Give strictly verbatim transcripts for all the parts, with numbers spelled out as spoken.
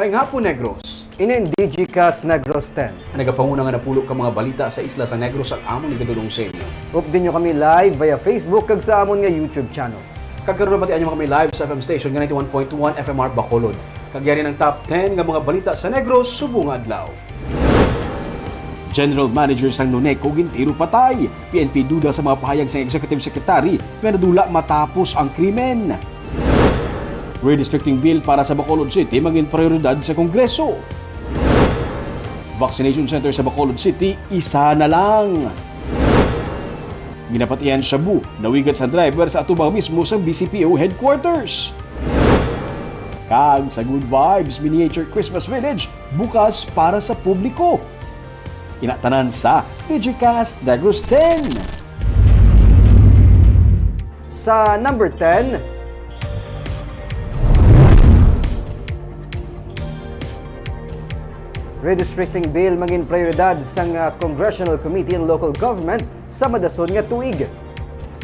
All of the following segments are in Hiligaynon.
Ang hapon, Negros. Inin Digicast Negros ten. Ang nagapanguna nga napulo ka mga balita sa isla sa Negros ang amon igadulong sa inyo. Update nyo kami live via Facebook kag sa amon nga YouTube channel. Kag karon, mabatian nyo kami live sa F M station nga ninety-one point one F M R Bacolod. Kag yari ang top ten nga mga balita sa Negros subong nga adlaw. General Manager sang Noneco gintiro patay. P N P duda sa mga pahayag sang Executive Secretary nga nadula matapos ang krimen. Redistricting bill para sa Bacolod City mangin prioridad sa Kongreso. Vaccination center sa Bacolod City, isa na lang. Ginapatihan shabu, nawigat sa driver sa atubang mismo sa B C P O headquarters. Kag sa Good Vibes Miniature Christmas Village, bukas para sa publiko. Ina tanan sa Digicast Negros ten. Sa number ten, redistricting bill mangin prioridad sang, ah, Congressional Committee on Local Government sa madason nga tuig.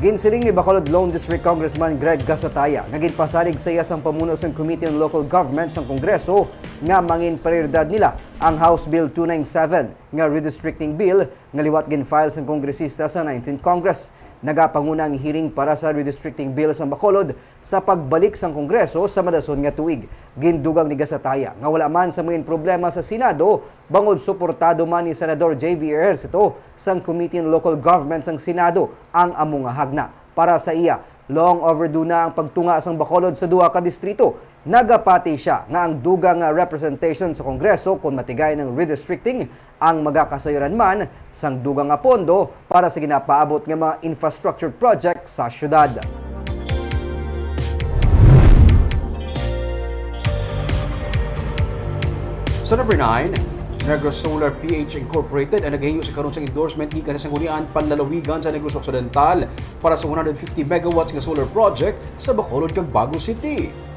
Ginsiling ni Bacolod Lone District Congressman Greg Gasataya nga ginpasalig sa iya sang pamuno sang Committee on Local Government sang Kongreso nga mangin prioridad nila ang House Bill two nine seven nga redistricting bill nga liwat gin-file sang kongresista sa nineteenth Congress. Nagapanguna ang hearing para sa redistricting bill sang Bacolod sa pagbalik sang Kongreso sa madason nga tuig. Gindugang ni Gasataya nga wala man sa mangin problema sa Senado bangod suportado man ni Senador J V Ejercito sang Committee on Local Government sang Senado ang amo nga hagna. Para sa iya, long overdue na ang pagtunga sang Bacolod sa duha ka distrito. Nagapati sia nga ang dugang nga representation sa Kongreso kon matigayon ang redistricting ang magakasayuran man sang dugang nga pondo para sa ginapaabot nga mga infrastructure project sa syudad. Sa number nine, Negros Solar P H Incorporated ang nagahingyo sa karon sang endorsement gikan sa Sangguniang Panlalawigan sa Negros Occidental para sa one hundred fifty megawatts nga solar project sa Bacolod kag Bago City.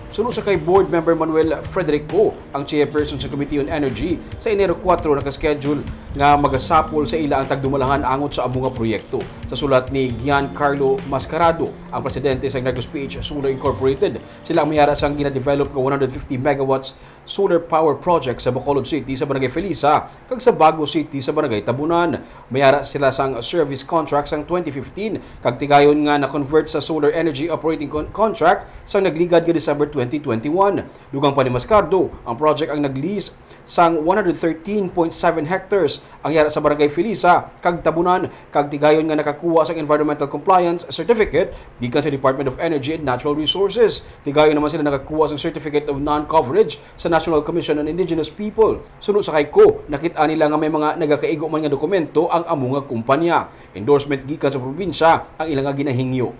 Suno sa kay Board Member Manuel Frederico, ang chairperson sa Committee on Energy, sa Enero kuwatro naka-schedule nga magasapol sa ila ang tagdumalahan angot sa amo nga proyekto. Sa sulat ni Giancarlo Mascarado, ang presidente sa Negros P H Solar Incorporated, sila ang may ara sang ginadevelop nga one hundred fifty megawatts solar power project sa Bacolod City sa Barangay Felisa kag sa Bago City sa Barangay Tabunan. May ara sila sang service contract sang twenty fifteen kag tigayon nga na-convert sa Solar Energy Operating Con-, Contract sang nagligad nga December twenty twenty-one. Dugang pa ni Mascardo, ang project ang nag-lease sang one hundred thirteen point seven hectares ang yara sa Barangay Felisa kag Tabunan, kag tigayon nga nakakuha sang Environmental Compliance Certificate gikan sa Department of Energy and Natural Resources. Tigayon naman sila nakakuha sang Certificate of Non-Coverage sa National Commission on Indigenous People. Suno sa kay Co, nakit-an nila nga may mga nagakaigo man nga dokumento ang amo nga kumpanya. Endorsement gikan sa probinsya ang ila nga ginahingyo.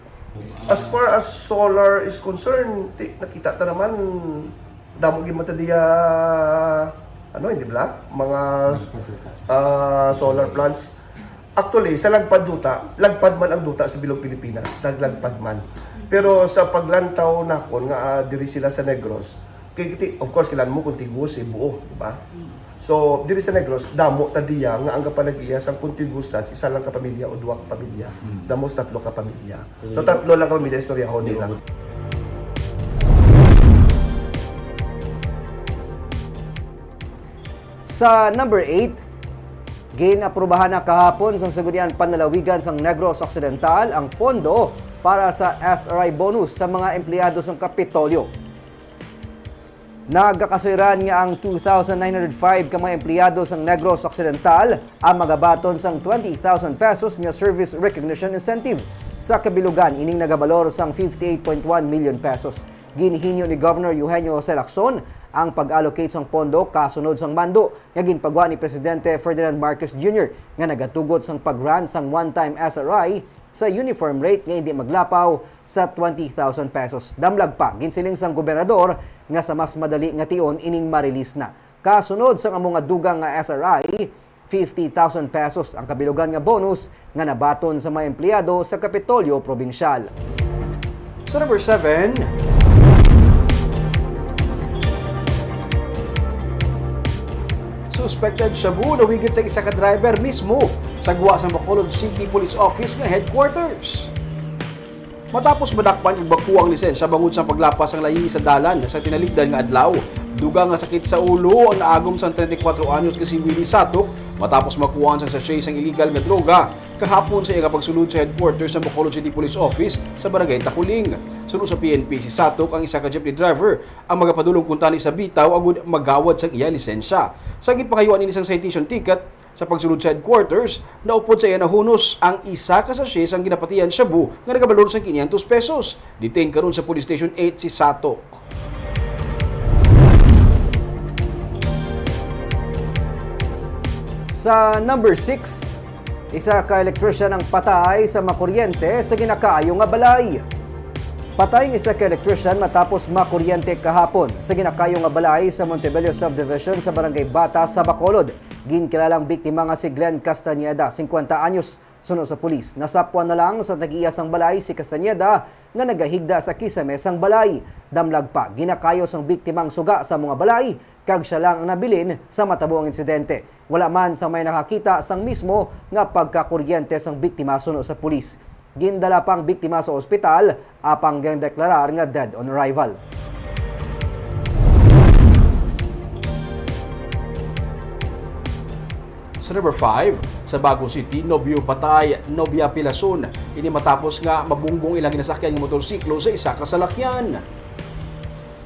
As far as solar is concerned, ti-, nakita ta naman, damo gyud man ta diya, ano, hindi bala? Mga, ah, solar plants. Actually, sa lagpad duta, lagpad man ang duta sa bilog Pilipinas, naglagpad man. Pero sa paglantaw nakon nga, ah, diri sila sa Negros, kay, kay, of course, kailangan mo contiguous, eh, buo, di ba? So, diri sa Negros, damo ta diya nga ang kapanagiya sang contiguous lots, isa lang ka pamilya o duha ka pamilya. Mm. The most, tatlo ka pamilya. So, tatlo lang ka pamilya, istoryahon nila. Sa number eight, gin-aprubahan na kahapon sang Sangguniang Panlalawigan sang Negros Occidental ang pondo para sa S R I bonus sa mga empleyado sang Kapitolyo. Nagakasuyaran nga ang two thousand nine hundred five ka mga empleyado sang Negros Occidental ang magabaton sang twenty thousand pesos nga service recognition incentive. Sa kabilugan, ining nagabalor sang fifty-eight point one million pesos. Ginhingyo ni Governor Eugenio Jose Lacson ang pag-allocate sang pondo kasunod sang mando nga ginpagwa ni Presidente Ferdinand Marcos Junior nga nagatugot sang pag-grant sang one-time S R I sa uniform rate nga indi maglapaw sa twenty thousand pesos. Damlag pa, ginsiling sang gobernador nga sa mas madali nga tion ining ma-release na. Kasunod sang amo nga dugang nga S R I, fifty thousand pesos ang kabilugan nga bonus nga nabaton sa mga empleyado sa Kapitolyo Probinsyal. Sa number seven, suspected shabu nawigit sa isa ka driver mismo sa gwa sang Bacolod City Police Office nga headquarters. Matapos madakpan kag makuha ang lisensya bangod sa paglapas sang layi sa dalan sa tinalikdan nga adlaw, Dugang nga sakit sa ulo ang naagom sang treinta y cuatro anyos nga si Willie Satok matapos makuhaan sang sachet sang illegal nga droga kahapon sa iya nga pagsulod sa headquarters sang Bacolod City Police Office sa Barangay Taculing. Suno sa P N P, si Satok ang isa ka jeepney driver ang magapadulong kuntani sa bitaw agud magawad sang iya lisensya. Sa ginpangayuan ini sang citation ticket, sa pagsulod sa headquarters, naupod sa iya nahunos ang isa ka sachet sang ginapatihan shabu nga nagabalor sang quinientos pesos. Detained karon sa Police Station eight si Satok. Sa number six, isa ka electrician ang patay sa makuryente sa ginakaayo nga balay. Patay ang isa ka electrician matapos makuryente kahapon sa ginakaayo nga balay sa Montebello Subdivision sa Barangay Bata sa Bacolod. Ginkilalang biktima nga si Glenn Castañeda, singkwenta anyos. Suno sa pulis, nasapwan na lang sa tag-iya sang balay si Castañeda nga nagahigda sa kisame sang balay. Damlag pa, ginakaayo sang biktima ang suga sa mga balay kag sia lang ang nabilin sa matabo ang insidente. Wala man sang may nakakita sang mismo nga pagkakuryente sang biktima, suno sa pulis. Gindala pa ang biktima sa ospital, apang gindeklarar nga dead on arrival. Sa number five, sa Bago City, nobyo patay, nobya pilason. Ini matapos nga mabunggo ang ilang ginasakyan nga motorsiklo sa isa ka salakyan.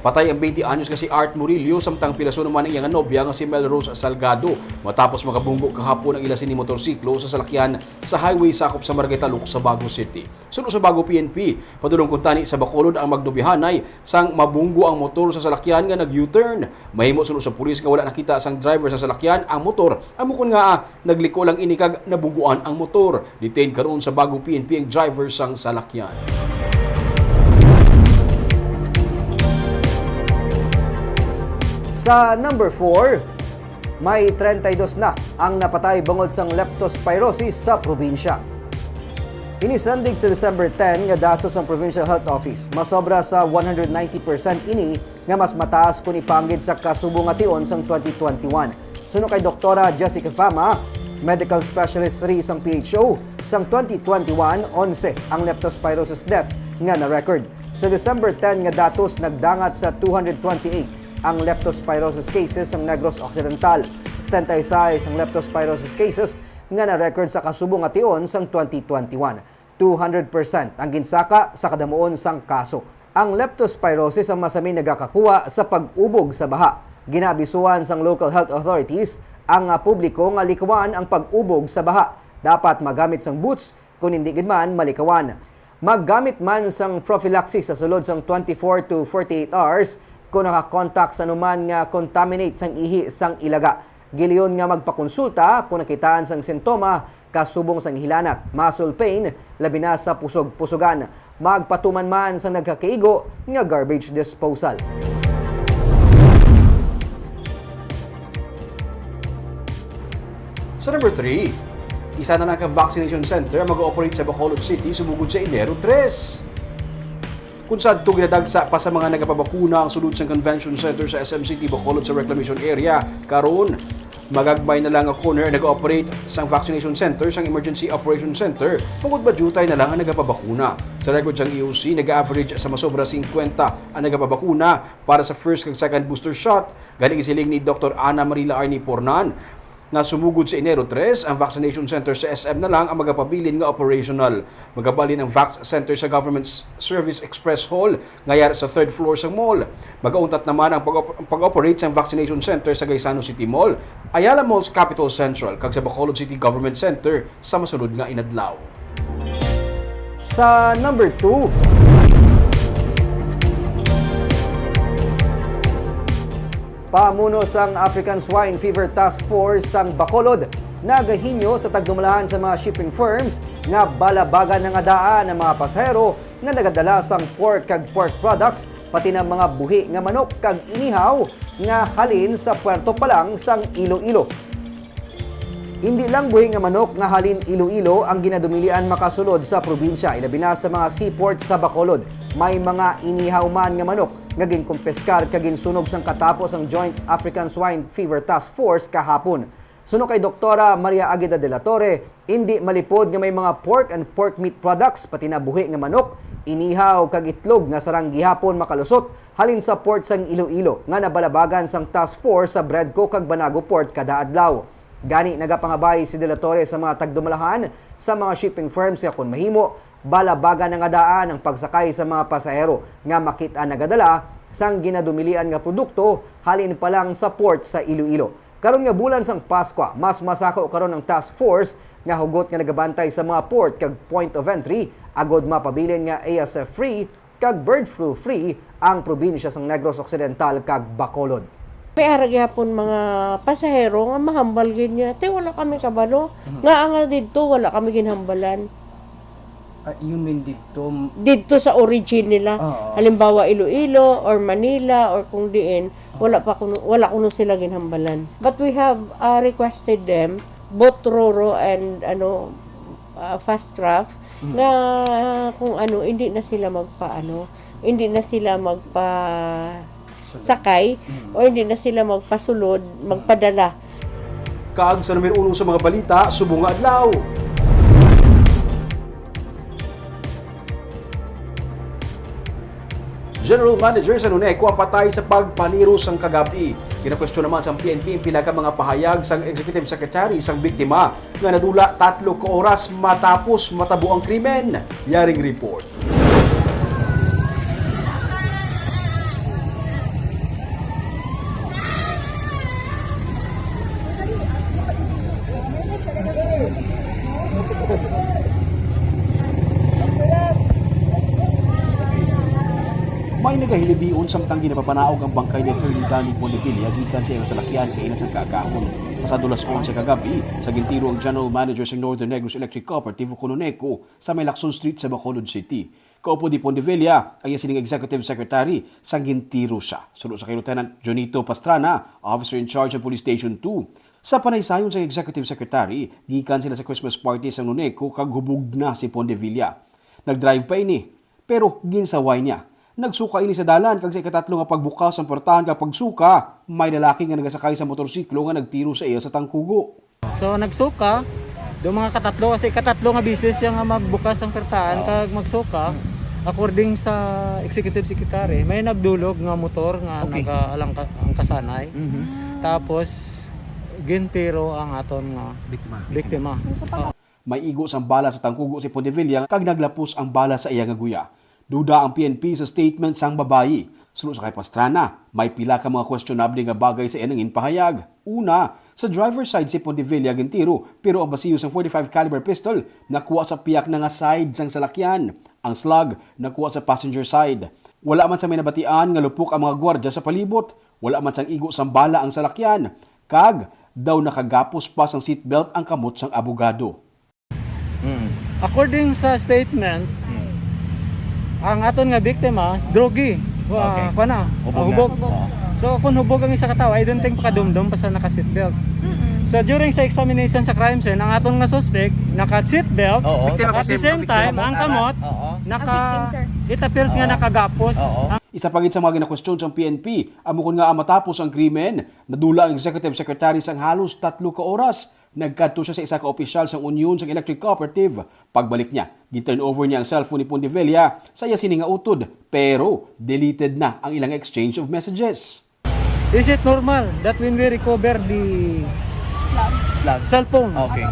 Patay ang twenty anyos nga si Art Murillo, samtang pilason naman ang iya nga nobya nga si Melrose Salgado, matapos makabunggo kahapon ang ila sini motorsiklo sa salakyan sa highway sakop sa Barangay Taluk sa Bago City. Suno sa Bago P N P, padulong kuntani sa Bacolod ang magnobihanay sang mabunggo ang motor sa salakyan nga nag-U-turn. Mahimo, suno sa pulis, nga wala nakita sang driver sa salakyan ang motor, amo kon ngaa nagliko lang ini kag nabungguan ang motor. Detained karon sa Bago P N P ang driver sang salakyan. Sa number four, may treinta y dos na ang napatay bangod sang leptospirosis sa probinsya. Ini sandig sa December ten nga datos sang Provincial Health Office. Masobra sa one hundred ninety percent ini nga mas mataas kon ipanggid sa kasubo nga tion sang twenty twenty-one. Suno kay Doktora Jessica Fama, medical specialist three sang P H O, sang twenty twenty-one, onse ang leptospirosis deaths nga na-record. Sa December ten nga datos, nagdangat sa two hundred twenty-eight ang leptospirosis cases sang Negros Occidental, setenta y seis ang leptospirosis cases nga na-record sa kasubo nga tion sang twenty twenty-one. Two hundred percent ang ginsaka sa kadamuon sang kaso. Ang leptospirosis ang masami nagakakuha sa pag-ubog sa baha. Ginaabisuhan sang local health authorities ang, ah, publiko nga likawan ang pag-ubog sa baha. Dapat magamit sang boots, kon hindi gid man malikawan. Maggamit man sang prophylaxis sa sulod sang twenty-four to forty-eight hours kon nakakontak sa anuman nga contaminate sang ihi sang ilaga. Gilayon nga magpakonsulta kon nakitaan sang sintoma kasubong sang hilanat, muscle pain, labi na sa pusog-pusugan. Magpatuman man sang nagakaigo nga garbage disposal. Sa number three, isa na lang ka vaccination center ang mag-ooperate sa Bacolod City sumugod sa Enero tres. Kung sadto, ginadagsa pa sa mga nagapabakuna ang sulod sang Convention Center sa S M City Bacolod sa Reclamation Area. Karon, magagmay na lang nga corner ang nag-ooperate sang vaccination center sang Emergency Operation Center, bangod madyutay na lang ang nagapabakuna. Sa record sang E O C, nag-average sa masobra singkwenta ang nagapabakuna para sa first kag second booster shot. Gani, gisiling ni Doktor Ana Marila Arnie Pornan nga sumugod sa Enero tres, ang vaccination center sa S M na lang ang magapabilin nga operational. Magabalhin ang Vax Center sa Government S-, Service Express Hall nga yara sa third floor sang mall. Magauntat naman ang pag-op-, pag-operate sang vaccination center sa Gaisano City Mall, Ayala Malls Capitol Central, kag sa Bacolod City Government Center sa masunod nga inadlaw. Sa number two, pamuno sang African Swine Fever Task Force sang Bacolod nagahinyo sa tagdumalahan sa mga shipping firms nga balabagan na nga daan ang mga pasahero nga nagadala sang pork kag pork products, pati na mga buhi nga manok kag inihaw nga halin sa puerto pa lang sang Iloilo. Indi lang buhi nga manok nga halin Iloilo ang ginadumilian makasulod sa probinsya, ilabi na sa mga seaport sa Bacolod. May mga inihaw man nga manok nga ginkumpiskar kag ginsunog sang katapo sang Joint African Swine Fever Task Force kahapon. Suno kay Doktora Maria Agueda de la Torre, indi malipod nga may mga pork and pork meat products, pati na buhi nga manok, Inihaw kag itlog nga sarang gihapon makalusot halin sa port sang Iloilo nga nabalabagan sang task force sa BREDCO kag Banago Port kada adlaw. Gani, nagapangabay si De La Torre sa mga tagdumalahan sa mga shipping firms nga, kon mahimo, balabagan na nga daan ang pagsakay sa mga pasahero nga makit-an nagadala sang ginadumilian nga produkto halin pa lang sa port sa Iloilo. Karon nga bulan sang Paskwa, mas masako karon ang task force nga hugot nga nagabantay sa mga port kag point of entry agod mapabilin nga A S F free kag bird flu free ang probinsya sang Negros Occidental kag Bacolod. May ara gyapon mga pasahero nga mahambal gid niya, "Te, wala kami kabalo. Mhm. Nga nga didto, wala kami ginhambalan." Ah, you mean didto? Didto sa origin nila. Oo. Halimbawa, Iloilo or Manila or kung diin, wala pa kuno, wala kuno sila ginhambalan. But we have, uh, requested them, both Roro and, ano, uh, Fast Craft, Mm. nga kung ano, hindi na sila magpaano, hindi na sila magpasakay, Mm. o hindi na sila magpasulod, magpadala. Kag sa numero uno sa mga balita, subong nga adlaw. General Manager sa Noneco ang patay sa pagpaniro sang kagab-i. Ginakwestiyon naman sang P N P ang pila ka mga pahayag sang Executive Secretary sang biktima nga nadula tatlo ka oras matapos matabo ang krimen. Yaring report. May nagahilibion samtang ginapapanaog ang bangkay ni Attorney Danny Pondevilla gikan sa iyang salakyan kaina sang kaagahon. Pasado las onse kagab-i, sa gintiro ang General Manager sa Northern Negros Electric Cooperative o Noneco sa may Lacson Street sa Bacolod City. Kaupod ni Pondevilla ang iya sining Executive Secretary sang gintiro sia. Suno sa kay Lieutenant Jonito Pastrana, Officer in Charge sa Police Station two. Sa panaysayon sa Executive Secretary, gikan sila sa Christmas party sa Noneco kag hubog na si Pondevilla. Nag-drive pa ini, pero ginsaway niya. Nagsuka ini sa dalan kag sa ikatatlo nga pagbukas ang portahan kag pagsuka, may lalaki nga nagasakay sa motorsiklo nga nagtiro sa iya sa tangkugo. So, nagsuka, do mga katatlo, kasi katatlo nga bisis siya nga magbukas ang portahan Oo. kag magsuka, Mm. according sa executive secretary, may nagdulog nga motor nga Okay. nagaalangka-, angkasanay. Mhm. Tapos, gintiro ang aton nga Biktima. biktima. So, sa pag- May igo sang bala sa tangkugo si Pondevilla kag naglapos ang bala sa iya nga guya. Duda ang P N P sa statement sang babayi. Suno sa kay Pastrana, may pila ka mga questionable nga bagay sa iya nga ginpahayag. Una, sa driver's side si Pondevilla gintiro, pero ang basiyo sang forty-five caliber pistol nakuha sa piyak na nga side sang salakyan. Ang slug nakuha sa passenger side. Wala man sa may nabatian nga lupok ang mga gwardya sa palibot. Wala man sang igo sang bala ang salakyan. Kag daw nakagapos pa sang seatbelt ang kamot sang abogado. Mm. According sa statement, Mm. ang aton nga biktima, drogi. Wa-, Okay. kuwan na, Hubog ah, na. hubog. Oo. So, kung hubog ang isa ka tawo, I don't think pakadumdom pa sa naka-seatbelt. Mm-mm. So, during sa examination sa crime scene, ang aton nga suspect, naka-seatbelt. Oo, Biktima, At the victim, same victim. time, ang Kamot, kamot, Oo. naka-, Ang victim, sir. it appears nga Oo. nakagapos. Oo. Ang Isa pa gid sa mga ginakwestiyon sang P N P, amo kon ngaa matapos ang krimen, nadula ang executive secretary sang halos tatlo ka oras. Nagkadto siya sa isa ka opisyal sang Union sang Electric Cooperative. Pagbalik niya, gi-turn over niya ang cellphone ni Pondevilla sa iya sini nga utod, pero deleted na ang ilang exchange of messages. Is it normal that when we recover the Slug. cellphone, Okay.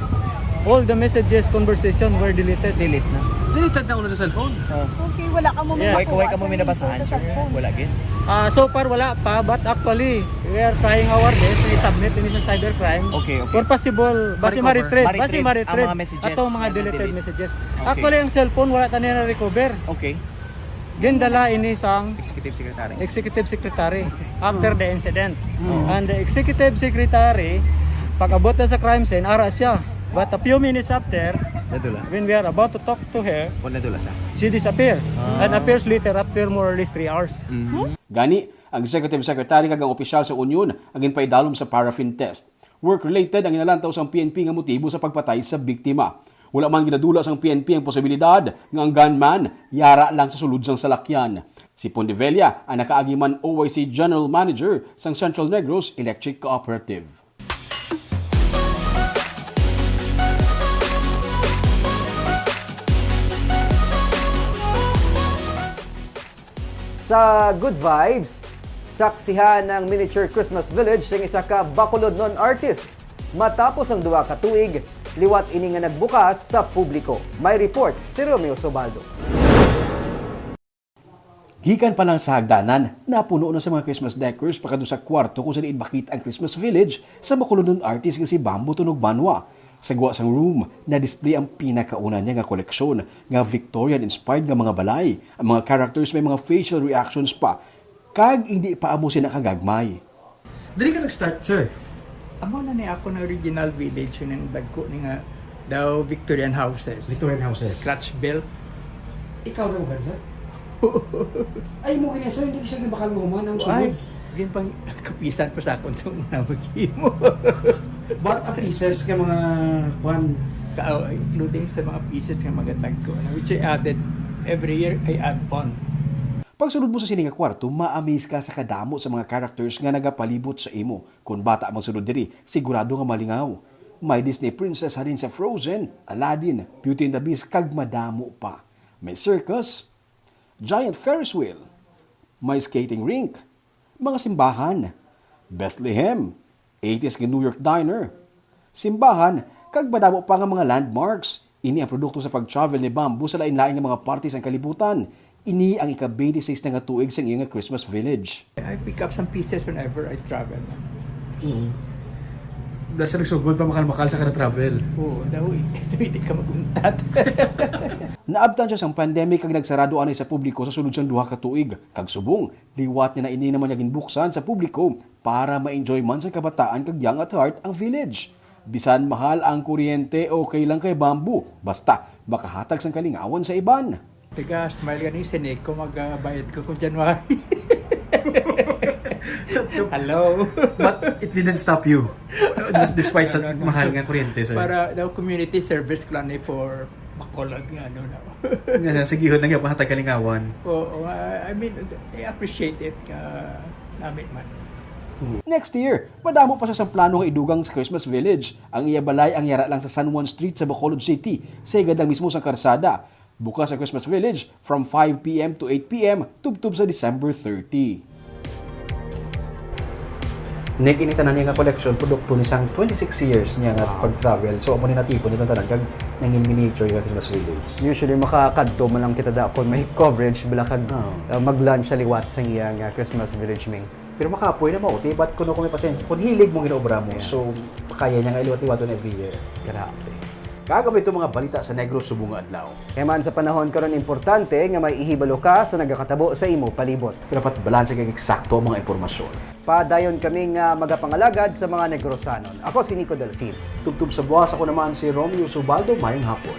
all the messages, conversation were deleted? Delete na. Deleted na una sa cellphone. Oh. Okay, wala ka mo Yes. Why, why ka mo sa minabasahan, sa sir? cellphone. Wala gid. Ah, so far, wala pa. But actually, we are trying our best na i-submit ini sa cybercrime. Okay, okay. For possible, basi Ma-recover. ma-retrieve. Ma-retrieve Basi ma-retrieve. ang mga messages Atong mga na deleted na-delete. messages. Okay. Actually, ang cellphone, wala ta na recover. Okay. Gindala ini sang Executive Secretary. Executive Secretary after the incident. Mm. And the Executive Secretary, pag-abot na sa crime scene, ara siya. But a few minutes after, Nadula. when we are about to talk to her, O, nadula sa? she disappear Ah. and appears later after more or less three hours. Mhm. Gani, ang executive secretary kag ang opisyal sa Union ang ginpaidalom sa paraffin test. Work-related ang ginalantaw sang P N P nga motibo sa pagpatay sa biktima. Wala man ginadula sang P N P ang posibilidad nga ang gunman yara lang sa sulod sang salakyan. Si Pondevilla ang nakaagi man O I C General Manager sang Central Negros Electric Cooperative. Sa Good Vibes, saksihan ang miniature Christmas village sing isa ka Bacolodnon artist. Matapos ang duha ka tuig, liwat ini nga nagbukas sa publiko. May report si Romeo Sobaldo. Gikan pa lang sa hagdanan, napuno na sa mga Christmas decors pakadto sa kwarto kung sa diin makita ang Christmas village sa Bacolodnon artist nga si Bamboo Tunog Banwa. Sa gwa sang room, na-display ang pinakauna niya nga koleksyon nga Victorian-inspired nga mga balay. Ang mga characters may mga facial reactions pa, kag hindi pa amo sina kagagmay. Diri ka nag-start, sir? Amo na ni ako na original village, yun ang dagko ni nga daw Victorian houses. Victorian houses. Scratch built. Ikaw na ba, sir? Ay, mo gini, sir, hindi siya gibakal mo man ang Ay, sugod. Yun pang kapisan pa sa akon sa una maghimo. But ang pieces ka mga kwan. Ka-, oh, including sa mga pieces nga mga dagko, na which I added every year, I add on. Pagsulod mo sa sini nga kwarto, ma-amaze ka sa kadamo sa mga characters nga nagapalibot sa imo. Kon bata man sulod diri, sigurado nga malingaw. May Disney princess halin sa Frozen, Aladdin, Beauty and the Beast, kag madamo pa. May circus, giant Ferris wheel, may skating rink, mga simbahan, Bethlehem, eighties nga New York diner, simbahan, kag madamo pa nga mga landmarks. Ini ang produkto sa pag-travel ni Bamboo sa lain-lain nga mga parte sang kalibutan. Ini ang ika-twenty-six na nga tuig sang iya nga Christmas Village. I pick up some pieces whenever I travel. Mm. Dahil sa nagsugod pa, makal-makal sa ka na travel. Oo, daw eh. Hindi ka maguntat. Naabtan siya sang pandemic kag nagsarado anay sa publiko sa sulod sang duha ka tuig. Kag subong, liwat niya na ini naman niya ginbuksan sa publiko para ma-enjoy man sa kabataan kag young at heart ang village. Bisan mahal ang kuryente, okay lang kay Bamboo, basta makahatag sang kalingawan sa iban. Taga smile gani si Nico, magbayad ko kung January. Hello. But it didn't stop you. Des-, despite sa No, no, no. mahal nga kuryente, sir. Para daw community service ko lang ni for Bacolod nga ano na. Nga, sige, yun lang yung pahatag kalingawan. Oo, I I mean, I appreciate it. Uh, namin man. Next year, madamo pa siya sang plano nga idugang sa Christmas Village. Ang iya balay ang yara lang sa San Juan Street sa Bacolod City, sa higad lang mismo sang karsada. Bukas ang Christmas Village from five p m to eight p m, tubtob sa December thirty. Nick, ini tanan niya nga collection, produkto ni sang twenty-six years niya nga Wow. pag-travel. So, amo ni natipon nito tanan kag nangin miniature nga Christmas Village. Usually, makakadto man lang kita da kung may coverage, bala kag, Oo. uh, mag-lunch sa liwat sa iya nga Christmas Village, Ming. Pero makapoy na mao, ti, but kuno kung may pasensya, kung hilig mo ginaobra mo, Yes. so, kaya niya nga iliwat-liwaton every year. Grabe. Kag amo ito mga balita sa Negros subong nga adlaw. Kaya man sa panahon karon, importante nga may ihibalo ka sa nagakatabo sa imo palibot. Pero dapat balanse kag eksakto ang mga impormasyon. Padayon kami nga magapangalagad sa mga Negrosanon. Ako si Nico Delfin. Tubtob sa buwas, ako naman si Romeo Subaldo. Mayong hapon.